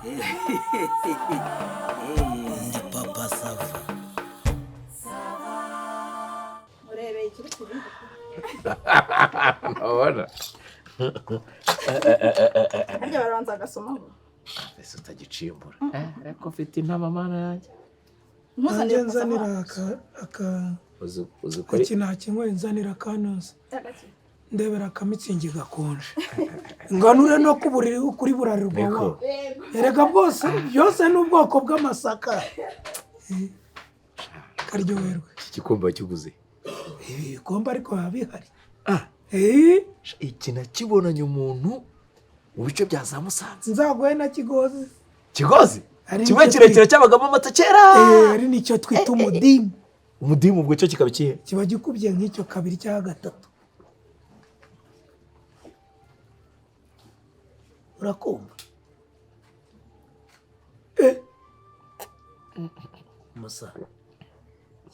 Ndi Papa Sava. Urebeye ikiri ku bindi. Ntabona. Harya barabanza bagasomaho. Ese utagicimbura, ariko mfite intama, mana yanjye. Ntuzanire. Nanjye nzanira aka Uzi ko ari iki nakinywe, nzanira akanoza, ndebera akamitsingi gakonje, nganure no ku buriri kuri Burarirwa. Niko. Wa erega bwose byose ni ubwoko bw'amasaka. Karyoherwe. Iki gikombe wakiguze? Ibi bikombe ariko biba bihari. Iki nakibonanye umuntu mu bice bya za Musanze. Nzaguhe na Kigozi. Kigozi. Hari kimwe nicyo kirekire cyabagamo amata kera. Hari n'icyo twita umudimu. Umudimu ubwo cyo kikaba ikihe? Kiba gikubye nk'icyo kabiri cyangwa gatatu. Urakumva? Eh, Musa,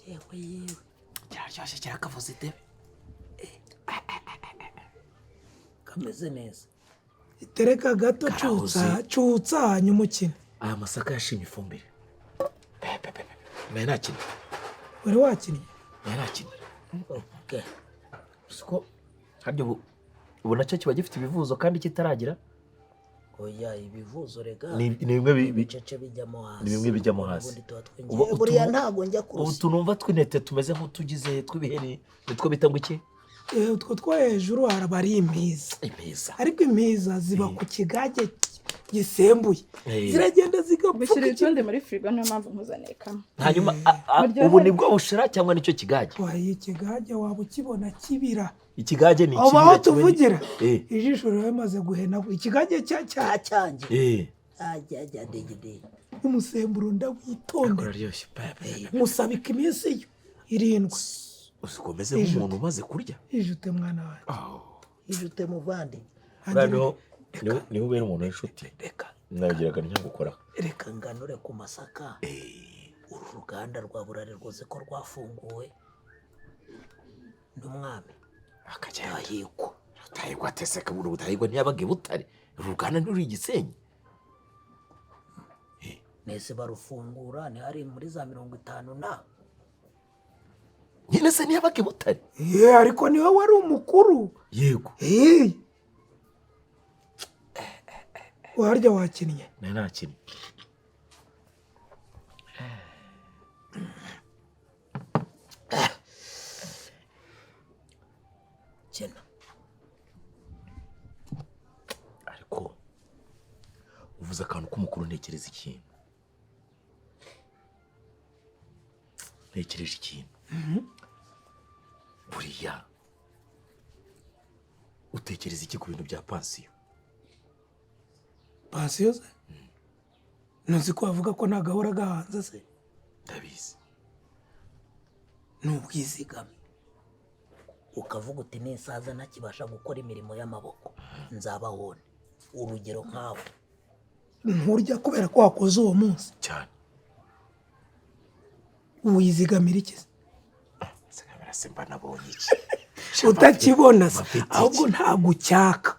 yewe yewe! Kiraryoshye, kirakavuza idebe. Kameze neza. Itereka gato, Karahuze. cutsa cutsa, hanyuma ukine. Aya masaka yashimye ifumbire. Pe, pe, pe, pe. Nayo nakinnye. Wari wakinnye? Nayo nakinnye. Okay. Siko harya ubu nacyo kiba gifite ibivuzo kandi kitaragira. Oya, ibivuzo rega Ni bimwe ibicece bijyamo hasi. Ni bimwe bijyamo hasi. Ubundi tuba twinjiye buriya ntabwo njya Ubu kurusa. tunumva tw'intete tumeze nk'utugize tw'ibiheri nitwo bita ngo iki? Utwo two hejuru haraba ari impiza. Impiza. Ariko impiza ziba ku kigage gisembuye. Ziragenda zigapfuka. Gushyira utundi muri firigo, niyo mpamvu nkuzaniye kamwe. Hanyuma Muryoherwe. ubu nibwo bushira cyangwa nicyo kigage? Waye, ikigage waba ukibona kibira. Ikigage ni Aho ikibira baho kimwe tuvugira. Ijisho riba rimaze guhena ikigage cya Cyanjye. Ajya degede. Umusemburo ndawitondera. Uraryoshye pe, pe, pe. Musabika iminsi yo 7. Uzi ko umeze nk'umuntu umaze kurya. Ijute, mwana wanjye. Ijute, muvandi. Buriya niho ubera umuntu w'inshuti. Reka. Nabigiraga ntyagukoraho. Reka nganure ku masaka. Uru ruganda rwa Burarirwa uzi ko rwafunguwe n'umwami Akagenda. Rudahigwa? Rudahigwa atese kabura. Rudahigwa ntiyabaga i Butare? Uru ruganda ntiruri i Gisenyi? Nese barufungura ntihari muri za 50 na Nyine se ntiyabaga i Butare? Ye, ariko niwe wari umukuru. Yego. Warya, wakinnye? Nari nakinnye. Kena. Ariko uvuze akantu k'umukuru, ntekereza ikintu, ntekereje ikintu. Buriya utekereza iki ku bintu bya pansiyo? Pansiyo se ntuzi ko bavuga ko nta gahora gahanze se? Ndabizi. Ni ubwizigame. Ukavuga uti: "Nisaza ntakibasha gukora imirimo y'amaboko, nzabahone." Urugero nkawe. Nturya kubera ko wakoze uwo munsi. Cyane. Wizigamira iki se? Nsigamira se mba nabonye iki? Utakibona se? Mba mfite iki? Ahubwo ntabwo ucyaka.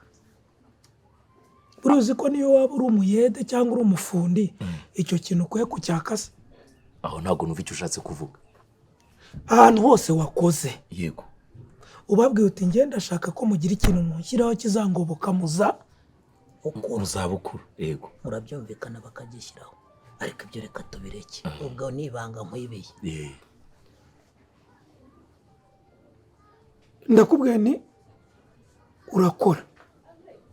Uruzi ko niyo waba uri umuyede cyangwa uri umufundi, icyo kintu ukwiye kucyaka se? Aho ntabwo numva icyo ushatse kuvuga. Ahantu hose wakoze, ubabwiye uti: "Ngenda ndashaka ko mugira ikintu munshyiraho kizangoboka muza ukuru." Mu zabukuru, yego. Murabyumvikana bakagishyiraho, ariko ibyo reka tubireke, ubwo ni ibanga nkwibiye. Ndakubwiye ni urakora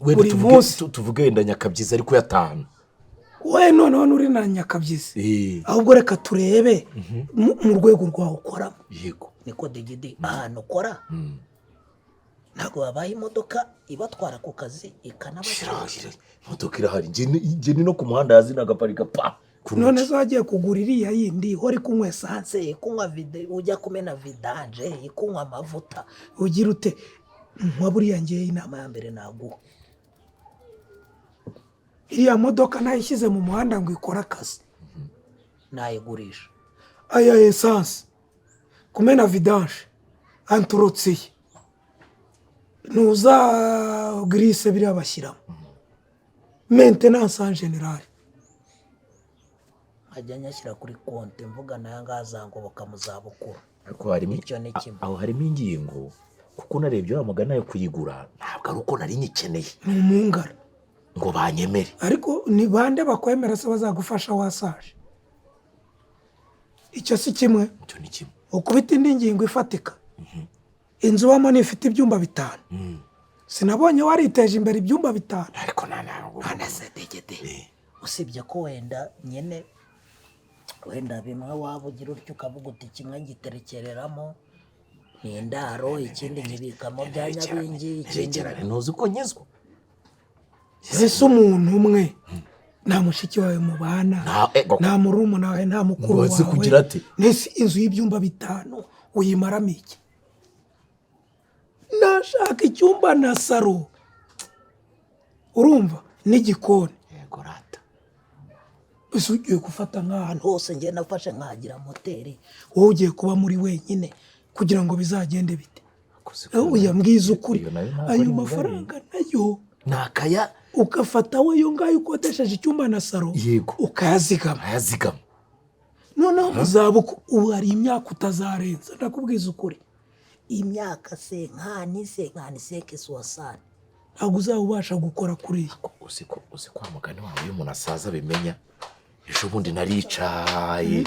Wenda buri tuvuge munsi. Tuvuge wenda nyakabyizi ariko yatanu. We noneho nturi na nyakabyizi. Ahubwo reka turebe mu rwego rwawe ukoramo. Yego. Niko digidi, ahantu ukora ntabwo babaha imodoka ibatwara ku kazi ikanabacyura? Shira, imodoka irahari. Njye ni no ku muhanda yazina agaparika pa ku rugi. None se wagiye kugura iriya yindi ihora ikunywa esanse? Se ikunywa vide, ujya kumena vidange, ikunywa amavuta. Ugira ute nka buriya? Ngewe inama Inama ya mbere naguha, iriya modoka nayishyize mu muhanda ngo ikore akazi, nayigurisha. Aya esanse, kumena vidange, anturotsiye, ntuza girise, biriya bashyiramo, maintenance en général. Nkajya nyashyira kuri konti, mvuga nayo ngazangoboka mu zabukuru. Ariko harimo Icyo ni kimwe. Aho harimo ingingo, kuko narebye wa mugani ayo kuyigura ntabwo ari uko nari nyikeneye. Ni umungara. Ngo banyemere. Ariko ni bande bakwemera se bazagufasha wasaje? Icyo si kimwe. Icyo ni kimwe. Ukubita indi ngingo ifatika. Inzu ubamo nifite ibyumba 5. Sinabonye wariteje imbere ibyumba 5. Ariko ntabwo. None se degede, usibye ko wenda nyine wenda bimwe waba ugira utyo ukavuga uti kimwe ngiterekereramo ni indaro, ikindi nkibikamo bya nyabingi, ikindi ntuzi uko nkizwa. Ese umuntu umwe nta mushiki wawe mubana, nta murumuna wawe, nta mukuru wawe, kugira ati nese inzu y'ibyumba 5 uyimaramo iki? Nashaka icyumba na saro, urumva, n'igikoni. Yego rata. Ese ugiye gufata nk'ahantu hose njye nafashe nkagira moteri, wowe ugiye kuba muri wenyine kugira ngo bizagende bite? Uyambwiza ukuri, ayo mafaranga nayo nakaya ukafata we yo ngayo ukodesheje icyumba na saro, yego, ukayazigama. Ayazigama. Noneho muzabuku ubu hari imyaka utazarenza, ndakubwiza ukuri. Imyaka senkani senkani seke suwasani ntabwo uzabasha gukora kuri. Uziko kwa mugani wawe iyo umuntu asaza bimenya. Ejo bundi naricaye.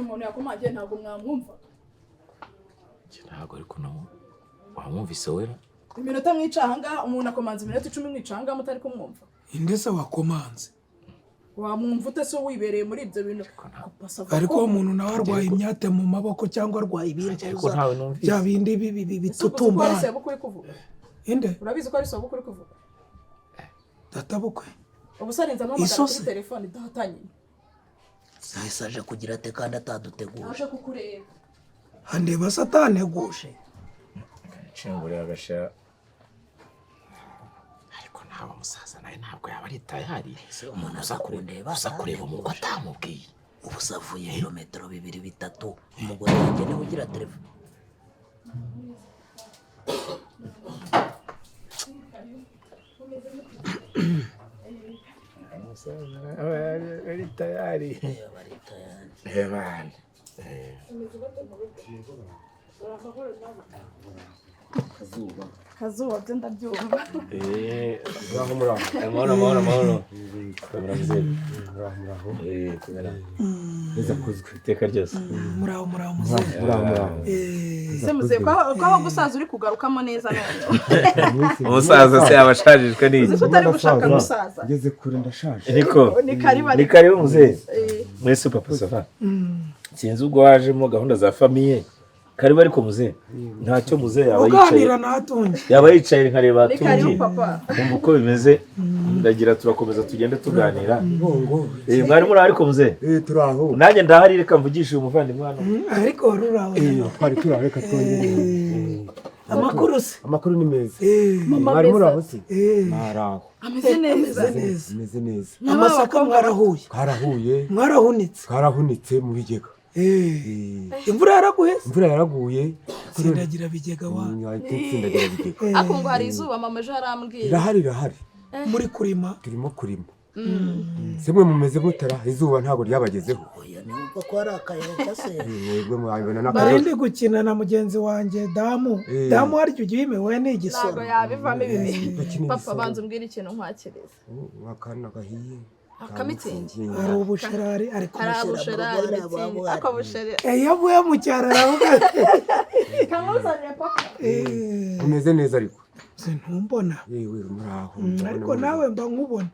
Umuntu yakomangiye ntabwo mwamwumva. Ntabwo ariko nawe wamwumvise wera. Iminota mwica ahangaha umuntu akomanza iminota 10 mwica ahangaha mutari kumwumva. Inde se wakomanze? Wamwumva ute se wibereye muri ibyo bintu? Ariko umuntu nawe arwaye imyate mu maboko cyangwa arwaye ibindi bya bindi bitutumba. Inde? Urabizi ko ari sobukwe uri kuvuga? Databukwe. Ubusarinza amamagara kuri telefone dahatanye. Sahise aje kugira ate kandi ataduteguje. Aje kukureba. Andeba sataneguje. Nshingurira agasha. Ariko ntawe musaza nawe ntabwo yaba ari tayari. Umuntu aza kundeba, uza kureba umugore atamubwiye. Ubu savuye ibirometero 2 3 umugore wanjye niwe ugira telefone. Ari tayari. Kazuba byo ndabyumva. Amahoro amahoro amahoro. Iteka ryose. Muraho muraho muzehe. Se muzehe ko aho gusaza uri kugarukamo neza none. Umusaza se abashajijwe n'iki? Uzi utari gushaka gusaza. Ngeze kure ndashaje. Niko. Ni karibu. Ni karibu muzehe. Mwese papa sava. Sinzi ubwo wajemo gahunda za famille. Karibu ariko muzehe. Ntacyo muzehe yaba yicaye. Uganira natunge. Yaba yicaye nkareba atunge. Kumva uko bimeze. Ndagira turakomeza tugende tuganira. Mwari muri ariko muzehe. Turaho. Nanjye ndahari reka mvugishe uyu muvandimwe hano. Ariko wari uraho. Twari turaho reka twongere. Amakuru se? Amakuru ni meza. Mwari muri aho se? Mwaraho. Ameze neza. Ameze neza. Amasaka mwarahuye. Twarahuye. Mwarahunitse. Twarahunitse mu bigega. Imvura yaraguye? Imvura yaraguye. Tsindagira bigega wa. Tsindagira bigega. Ako ngo hari izuba mama ejo arambwira. Irahari irahari. Muri kurima. Turimo kurima. Simwe mumeze mutara izuba ntabwo ryabagezeho. Oya niba ko ari akayaga se. Mwebwe mwabibona n'akayaga. Nari gukina na mugenzi wanjye Damu. Damu haryo ugiye imewe ni igisoro. Ntabwo yabivamo ibi. Papa banza umbwire ikintu nkwakiriza. Akana gahiye. Akamitsingi. Hari ubusherari ari kumushera. Ako busherari. Iyo avuye mu cyaro aravuga. Kamuzanire papa. Umeze neza ariko. Ntumbona. Yewe muraho. Ariko nawe mba nkubona.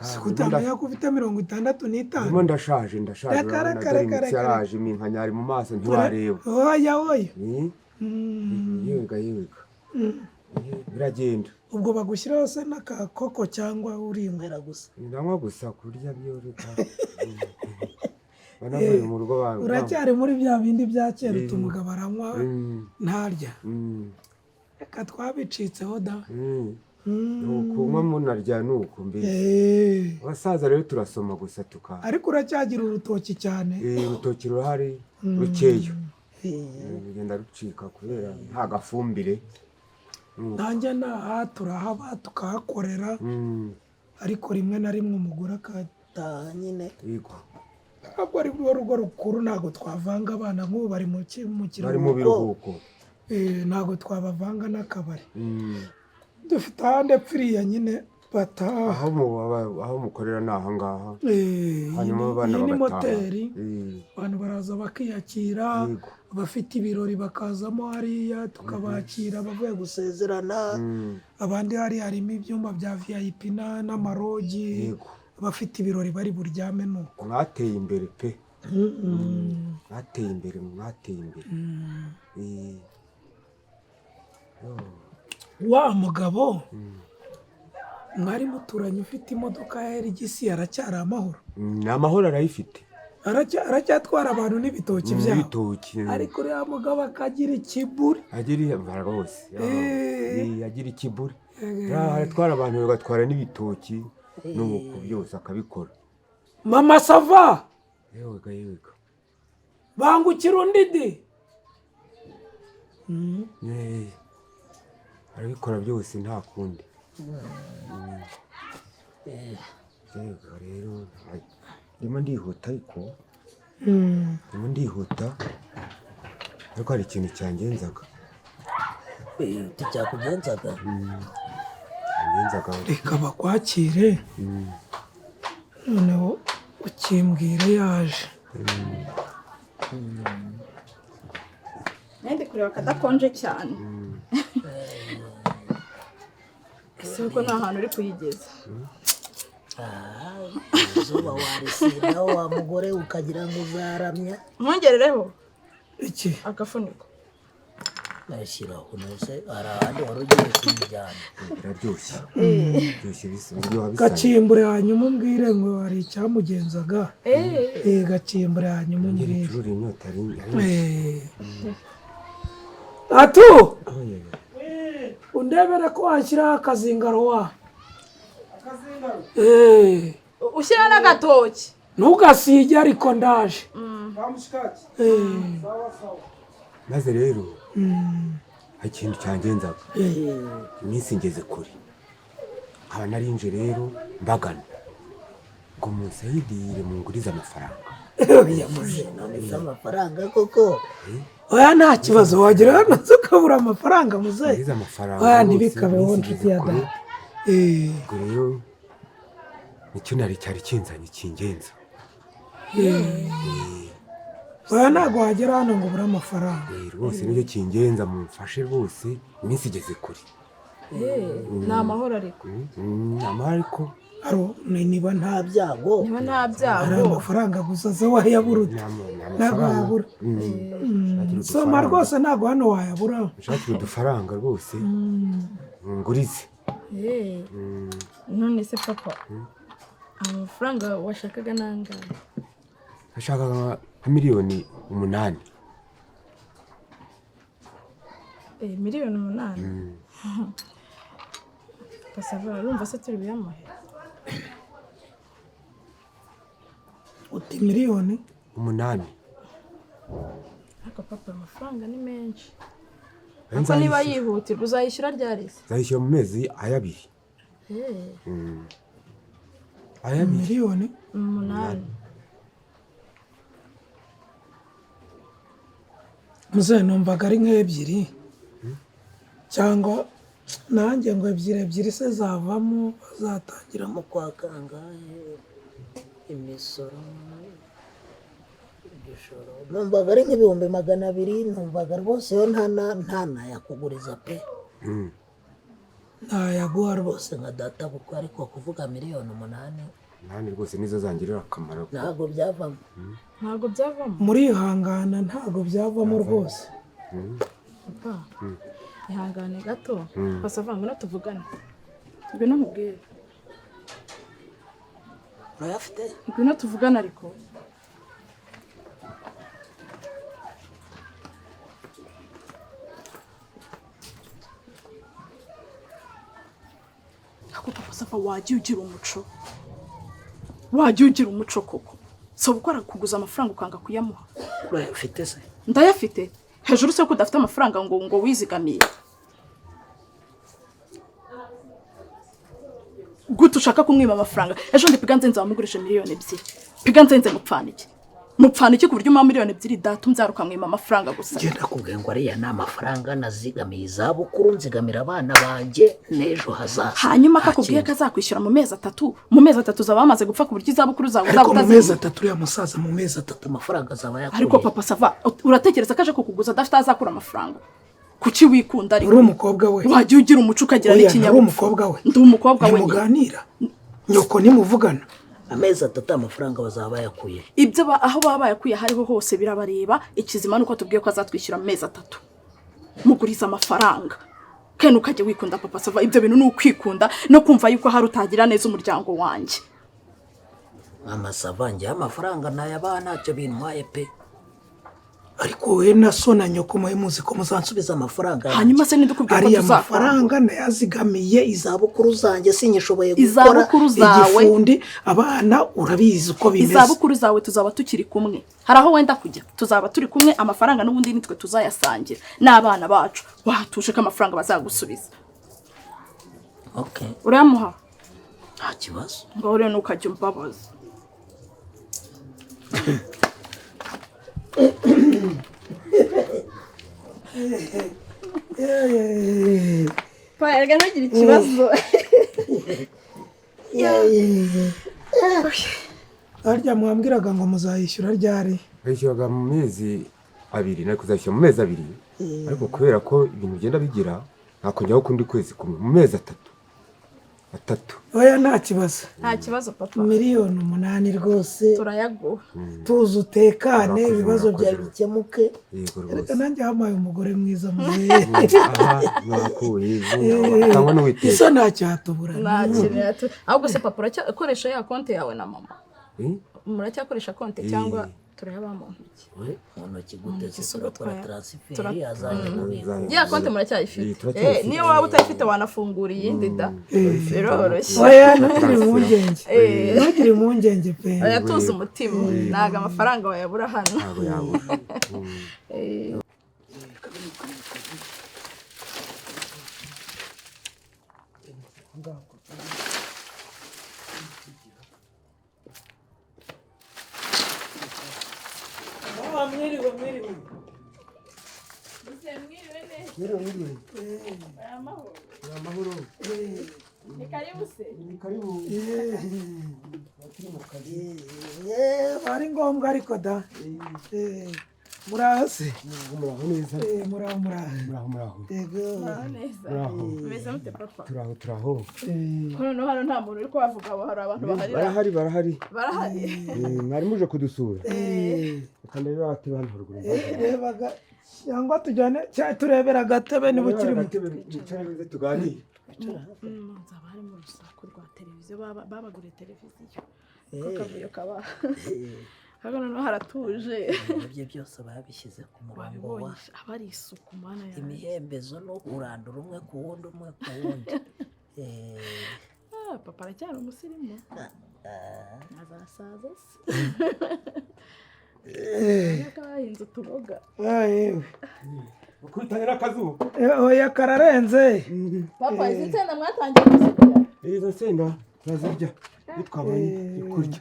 Sikutamenya ko ufite 65. Ndimo ndashaje ndashaje. Yaraje iminkanyari mu maso ntiwareba. Oya oya. Yewega yewega. Biragenda. Ubwo bagushyiraho se n'akakoko cyangwa urinywera gusa? Ndanywa gusa kurya byo reka. Banavuye mu rugo bangu. Uracyari muri bya bindi bya kera utumugabo aranywa ntarya. Reka twabicitseho da. Nukunywa munarya nuko mbese. Abasaza rero turasoma gusa tuka. Ariko uracyagira urutoki cyane. Urutoki rurahari rukeya. Rugenda rucika kubera nta gafumbire. Nanjye naha turahaba tukahakorera ariko rimwe na rimwe umugore akataha nyine. Yego. Ntabwo ari rwo rugo rukuru, ntabwo twavanga abana nk'ubu bari mu Bari mu kiruhuko. biruhuko. Ntabwo twabavanga n'akabari. Dufite ahandi epfiriya nyine bataha. Aho mukorera ni aha ngaha. Hanyuma abana Iyi ni bagataha. moteri. Abantu baraza bakiyakira, abafite ibirori bakazamo hariya tukabakira, abavuye gusezerana, abandi hari harimo ibyumba bya VIP n'amarogi, abafite ibirori bari buryame nuko. Mwateye imbere pe. Mwateye imbere, mwateye imbere. Wa mugabo mwari muturanye ufite imodoka ya RGC aracyari amahoro? Ni amahoro, arayifite. Aracyatwara abantu n'ibitoki byabo. N'ibitoki. Ariko uriya mugabo akagira ikiburi. Agira rwose. Agira ikiburi. Aratwara abantu bagatwara n'ibitoki nuko byose akabikora. Mama sava. Yewega yewega. Bangukira undi di. Arabikora byose nta kundi. Yego rero ndimo ndihuta, ariko ndimo ndihuta, ariko hari ikintu cyangenzaga. Cyakugenzaga? Cyangenzaga. Reka bakwakire, noneho ukimbwire yaje. Nende kureba kadakonje cyane. Ese ko nta hantu uri kuyigeza? Izuba warisiraho wa mugore ukagira ngo uzaramya. Mwongerereho iki? Agafuniko. Nashyiraho nose hari ahandi wari ugiye kuyijyana. Biraryoshye. Biryoshye biryoha bisa. Gacimbure hanyuma umbwire ngo hari icyamugenzaga. Gacimbure hanyuma umbwire. Ncurura inyota ari. Atu! Undebere ko washyiraho akazingaro wa. Akazingaro? Ushyira n'agatoki. Ntugasige ariko ndaje. Kamushikaki. Sawa sawa. Maze rero hari ikintu cyangenzaga. Iminsi ngeze kure. Nkaba narinje rero mbagana ngo munsayidire mungurize amafaranga. None se amafaranga koko? Oya nta kibazo, wagira hano ukabura amafaranga muzehe. Mungurize amafaranga. Oya ntibikabeho nshuti ya data. Ubwo rero nicyo nari cyari kinzanye kingenza. Oya ntabwo wagera hano ngo ubure amafaranga. Rwose nicyo kingenza, mumfashe rwose iminsi igeze kure. Ni amahoro ariko. Ni amahoro ariko. Niba nta byago. Niba nta byago. Ari amafaranga gusa se wayabura ute? Ntabwo wayabura. Soma rwose ntabwo hano wayabura. Nshakira udufaranga rwose ngurize. None se papa, amafaranga washakaga nangahe? Nashakaga nka 8,000,000. 8,000,000? Pasava urumva se turi buyamuhe? Uti 8,000,000? Ariko papa amafaranga ni menshi. Ariko niba yihutirwa uzayishyura ryari se? Nzayishyura mu mezi ayabiri. Ayabiri. 8,000,000. Muzehe numvaga ari nk'ebyiri cyangwa nanjye ngo ebyiri se zavamo bazatangiramo kwa kangahe imisoro igishoro. Numvaga ari nk'200,000, numvaga rwose yo nta nayakuguriza pe. Ntayaguha rwose nka data bukwe, ariko kuvuga 8,000,000 nani rwose nizo zangirira akamaro. Ntabwo byavamo. Ntabwo byavamo. Murihangana ntabwo byavamo rwose. Papa, ihangane gato. Pasava ngwino tuvugane. Ngwino nkubwire. Urayafite? Ngwino tuvugane ariko. Ako papa Sava wagiye ugira umuco. Wagiye ugira umuco koko. So gukora kuguza amafaranga ukanga kuyamuha. Urayafite se? Ndayafite. Hejuru se ko udafite amafaranga ngo wizigamiye. Gute ushaka kumwiba amafaranga? Ejo ndipiganze nzamugurisha 2,000,000. Piga nzenze mupfana iki? Mupfana iki ku buryo umpa 2 miliyoni data umbyara ukamwima amafaranga gusa? Njye ndakubwiye ngo ariya ni amafaranga nazigamiye izabukuru, nzigamira abana banjye n'ejo hazaza. Hanyuma akakubwiye ko azakwishyura mu mezi 3, mu mezi 3 uzaba wamaze gupfa ku buryo izabukuru zawe uzaba Ariko mu utazi. mezi 3, uriya musaza mu mezi 3 Amafaranga azaba yakuye. Ariko papa sava, uratekereza ko aje kukuguza adafite aho azakura amafaranga? Kuki wikunda ariko? Uri umukobwa we. Wajya ugira umuco ukagira Oya, nturi n'ikinyabupfura. umukobwa we. Ndi umukobwa we nyine. Ntimuganira, nyoko ntimuvugana. Amezi 3 amafaranga bazaba bayakuye. Ibyo aho baba bayakuye aho ariho hose birabareba. Ikizima ni uko tubwiye ko azatwishyura mu mezi 3. Muguriza amafaranga kandi ukajya wikunda. Papa sava, ibyo bintu ni ukwikunda no kumva yuko hari utagira neza umuryango wanjye. Mama sava, njyewe amafaranga nayabaha ntacyo bintwaye pe. Ariko wowe na so na nyoko muhe muzi ko Nsubiza amafaranga yanjye. Hanyuma se nidukubwiye ko Ariya tuzakwambura? mafaranga nayazigamiye Izabukuru zanjye, sinyishoboye gukora. Izabukuru zawe. Igifundi, abana urabizi uko bimeze. Izabukuru zawe tuzaba tukiri kumwe. Hari aho wenda kujya? Tuzaba turi kumwe. Amafaranga n'ubundi nitwe tuzayasangira n'abana bacu. Watuje ko amafaranga bazagusubiza. Okay. Urayamuha? Nta kibazo. Ngaho rero ntukajya umbabaza. Erega ntugire ikibazo. Harya mwambwiraga ngo muzayishyura ryari? Bayishyuraga mu mezi 2, nari kuzayishyura mu mezi 2, ariko kubera ko ibintu bigenda bigira, nakongeraho ukundi kwezi kumwe, mu mezi 3, 3. Oya, nta kibazo. Nta kibazo papa. 8 miliyoni rwose. Turayaguha. Tuzi utekane. Murakoze, Ibibazo murakoze. byawe bikemuke. Yego Reka rwose. nanjye hampaye umugore mwiza muzehe. Aha mwakuye atangwa n'Uwiteka. Isa ntacyatubura. Nta kintu ahubwo se papa, uracyakoresha ya konti yawe na mama? Eh? Muracyakoresha konti cyangwa turayaba mu ntoki? We, mu ntoki gute se? Si ubwo Turakora transfert, azajya kubika. Ya konti muracyayifite? Turacyayifite. Niyo waba utayifite wanafungura iyindi da, biroroshye. Oya, ntugire impungenge, ntugire impungenge pe. Oya, tuzi umutima, ntabwo amafaranga wayabura hano. Ntabwo yabura. Mwiriwe, mwiriwe. Mwiriwe, mwiriwe. Amahoro. Ni karibu se. Ni karibu. Ari ngombwa ariko da. Muraho se? Muraho neza. Muraho, muraho. Muraho, muraho. Yego. Neza. Muraho. Meze mute papa? Turaho, turaho. Noneho hano nta muntu uri kuhavuga, aho hari abantu bahari? Barahari, barahari. Barahari. Mwari muje kudusura? Reka ndebe abatebe hano haruguru. Rebaga cyangwa tujyane turebera agatebe niba ukiri muto. Agatebe, mwicare neza tuganire. Nzaba harimo urusaku rwa televiziyo, babaguriye televiziyo ko kavuyo kaba hano. Noneho haratuje. Ibintu bye byose babishyize ku murongo wa Wabibonye, aba ari isuku, mana yanjye. Imihembezo no kurandura umwe ku wundi, umwe ku wundi. Ah, papa aracyari umusirimu, azasaza se urabona ko bahinze utuboga. Yewe. Ukubitanye n'akazuba. Oya, kararenze. Papa, izi nsenda mwatangiye kuzirya? Izo nsenda turazirya iyo twabonye ibyo kurya.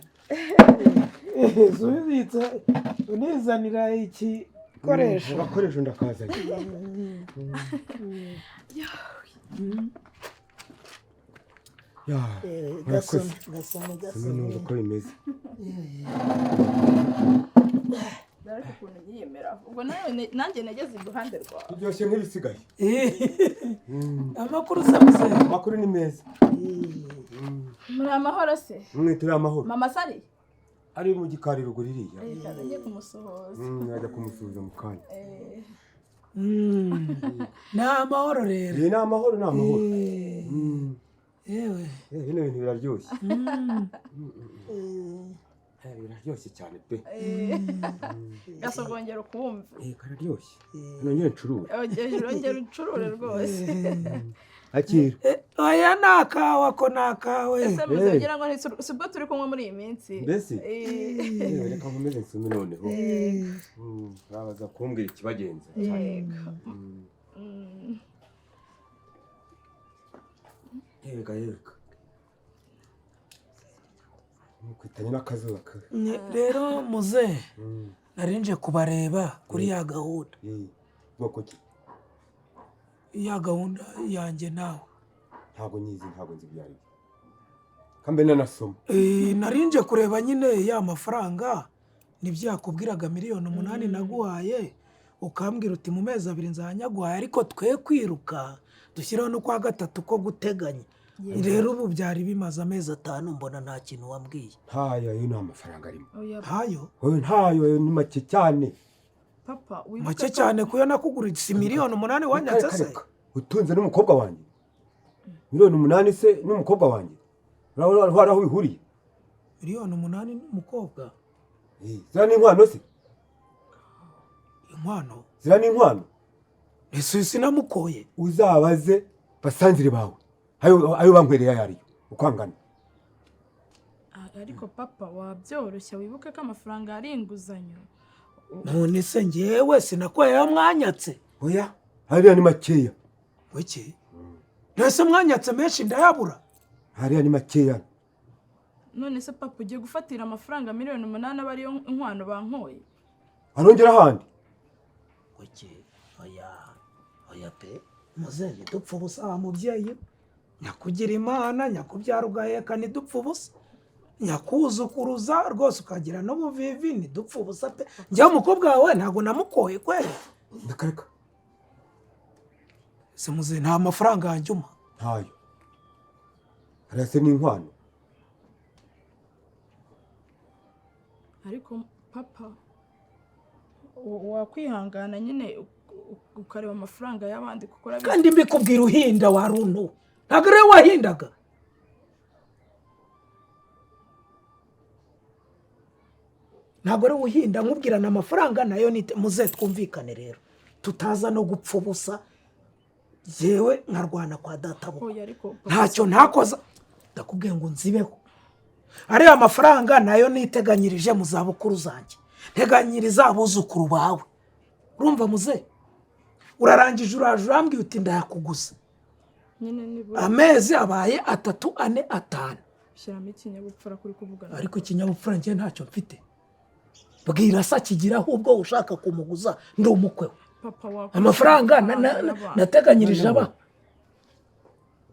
Subibitse unizanira ikikoresho. Agakoresho ndakazanye. Ya, murakoze. Gasome, gasome. Tumwe Gasome. numva uko bimeze. Ariko ukuntu nyiyemera ubwo nawe nanjye nageze iruhande rwawe. Biryoshye nk'ibisigaye. Amakuru se muzehe? Amakuru ni meza. Muri amahoro se? Mwe turi amahoro. Mama sari? Ari mu gikari ruguru iriya. Reka njye kumusuhuza. Najya kumusuhuza mu kanya. Ni amahoro rero. Iyi ni amahoro, ni amahoro. Yewe. Bino bintu biraryoshye. Biraryoshye cyane pe. Gasogongera ukumva. Kararyoshye, nongere ncurure. Ongera ucurure rwose. Akira. Oya, ni akawa ko ni akawe. Ese muze ugira ngo si ubwo turi kunywa muri iyi minsi? Mbese yewe, reka nkomeze nsome noneho. Babaza kumbwira ikibagenza. Yego. Yega yega. Kwitanye n'akazuba ka Rero muze narinje kubareba kuri ya gahunda. Bwoko ki? Ya gahunda yanjye nawe. Ntabwo nyizi, ntabwo nzi ibyo ari byo. Kambe nanasoma. Narinje kureba nyine ya mafaranga nibyo yakubwiraga 8,000,000 naguhaye, ukambwira uti mu mezi 2 nzanyaguhaye, ariko twe kwiruka dushyiraho n'ukwa gatatu ko guteganya. Rero ubu byari bimaze amezi 5 mbona nta kintu wambwiye. Ntayo, ayo ni amafaranga arimo. Ntayo? Oya, ntayo, ayo ni make cyane. Papa, wibuke make ko- cyane kuyo nakuguritse 8,000,000 wanyatse se? Reka, utunze n'umukobwa wanjye. 8,000,000 se n'umukobwa wanjye? Urabona aho bihuriye? 8,000,000 n'umukobwa? Ziriya ni inkwano se? Inkwano? Ziriya ni inkwano? Ese sinamukoye? Uzabaze basanzire bawe ayo bankwereye ayo ariyo uko angana. Ariko papa wabyoroshya, wibuke ko amafaranga ari inguzanyo. None se njyewe sinakoye ayo mwanyatse? Oya, hariya ni makeya. Wiki? Nese mwanyatse menshi ndayabura? Hariya ni makeya. None se papa ugiye gufatira amafaranga 8,000,000 aba ariyo inkwano bankoye? Arongera ahandi? Wiki? Oya, oya pe. Muze ntidupfe ubusa wa mubyeyi. Nyakugira Imana, nyakubyara ugaheka ntidupfe ubusa. Nyakuzukuruza rwose ukagira n'ubuvivi ntidupfe ubusa pe. Njyewe umukobwa wawe ntabwo namukoye kweli. Ndakareka. Se muze nta mafaranga yanjye umpa? Ntayo. Hariya se ni inkwano? Ariko papa wakwihangana nyine ukareba amafaranga y'abandi kuko urabizi. Kandi mbikubwira uhinda wa runtu. Ntabwo ariwe wahindaga. Ntabwo ari uhinda nkubwirana amafaranga nayo ni muze twumvikane rero. Tutaza no gupfa ubusa. Yewe nkarwana kwa data bo. Ntacyo ntakoza. Ndakubwiye ngo nzibeho. Ariya amafaranga nayo niteganyirije mu zabukuru zanjye. Nteganyiriza abuzukuru bawe. Urumva muze? Urarangije uraje urambwiye uti ndayakuguza. Amezi abaye 3, 4, 5. Shyiramo ikinyabupfura kuri kuvugana. Ariko ikinyabupfura njye ntacyo mfite. Bwira se akigira ahubwo ushaka kumuguza ndi umukwe we. Papa wawe Amafaranga nateganyirije aba.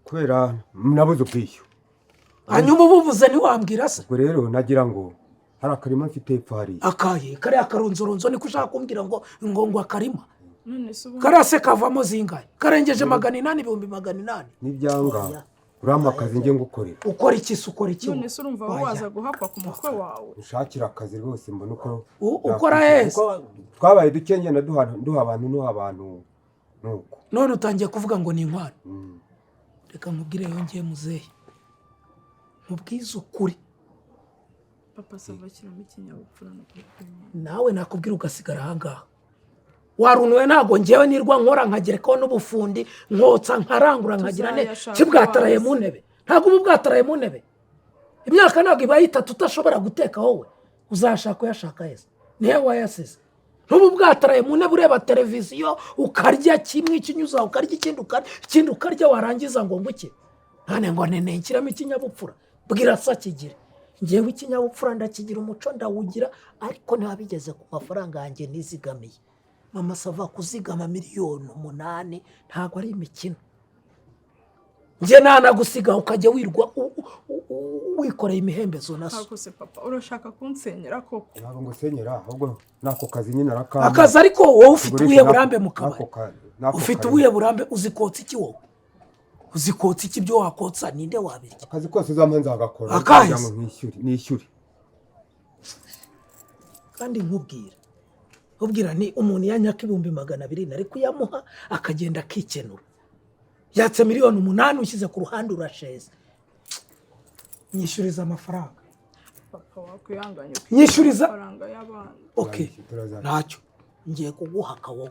Kubera nabuze ubwishyu. Hanyuma ubuvuze ntiwambwira se? Ubwo rero nagira ngo hari akarima mfite hepfo hariya. Akaye kariya karunzoronzo niko ushaka kumbwira ngo ngo akarima. None se ubu Kariya se kavamo zingahe? Karengeje 800, 800,000. Nibyanga urampa akazi njye ngukorera. Ukora iki se, ukora iki? None se urumva wowe waza guhakwa ku mutwe wawe? Ushakira akazi rwose mbona uko ukora hese. Twabaye duke ngenda duha abantu nuha abantu nuko. None utangiye kuvuga ngo ni inkwano. Reka nkubwire yongeye muzehe. Nkubwize ukuri. Papa sava kiramo ikinyabupfura no kwimana. Nawe nakubwira ugasigara aha ngaha. Warunuwe ntago njyewe nirwa nkora nkagerekaho n'ubufundi nkotsa nkarangura nkagira ne kibwataraye mu ntebe. Ntago ubu bwataraye mu ntebe. Imyaka ntago ibaye 3 utashobora guteka wowe. Uzashaka uyashaka hese. Nihe wayasize. Ntubu bwataraye mu ntebe ureba televiziyo ukarya kimwe ikinyuza ukarya ikindi ukarya ikindi ukarya warangiza ngo nguke. Nane ngo nene nshyiramo ikinyabupfura. Bwira se akigire. Njyewe ikinyabupfura ndakigira umuco ndawugira ariko ntabigeze ku mafaranga yanjye nizigamiye. Mama sava kuzigama 8,000,000 ntago ari imikino. Njye nanagusiga ukajya wirwa wikoreye imihembezo naso. Ntabwo se papa urashaka kunsenyera koko? Ntabwo ngusenyera ahubwo nako kazi nyine arakamba. Akazi ariko wowe ufite ubuye burambe mu kabari. Ufite ubuye burambe uzikotsa iki wowe? Uzikotsa iki byo wakotsa ninde wabirya? Akazi kose uzampa nzagakora. Akazi nishyure nishyure. Kandi nkubwira ubwira ni umuntu yanyaka 200,000 nari kuyamuha akagenda akikenura. Yatse 8,000,000 ushyize ku ruhande urasheza. Nyishyuriza amafaranga. Papa wakwihanganye. Nyishyuriza amafaranga y'abana. Okay. Ntacyo. Ngiye kuguhaka wowe.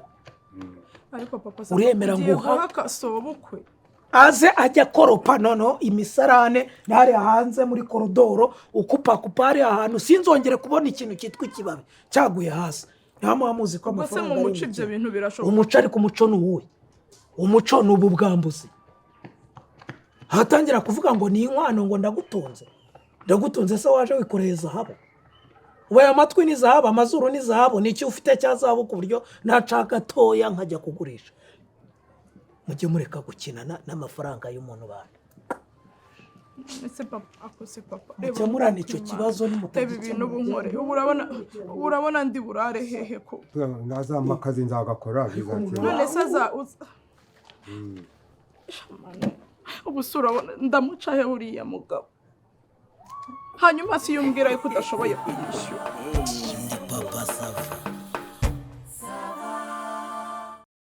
Ariko papa uremera nguhaka sobukwe. Aze ajya koropa noneho imisarane nari hanze muri korodoro ukupakupa ari ahantu sinzongere kubona ikintu cyitwa ikibabi cyaguye hasi. Nta muzi ko amafaranga ari umuco ibyo bintu birashoboka. Umuco ariko umuco ni uwuhe? Umuco ni ubu bwambuzi. Hatangira kuvuga ngo ni inkwano ngo ndagutunze. Ndagutunze se waje wikoreye zahabu? Ubaye amatwi ni zahabu, amazuru ni zahabu, ni iki ufite cya zahabu ku buryo naca gatoya nkajya kugurisha? Mujye mureka gukinana n'amafaranga y'umuntu bantu. Ese papa, akose papa, Mukemurane icyo kibazo. Reba ibintu ubu nkore ubu, urabona, ubu urabona ndi burare hehe ko? Nazampa akazi nzagakora, bizakemura. None se aza Shamana, ubu se urabona ndamuca he uriya mugabo? Hanyuma si yumbwira yuko udashoboye kuyishyura. Ndi Papa Sava.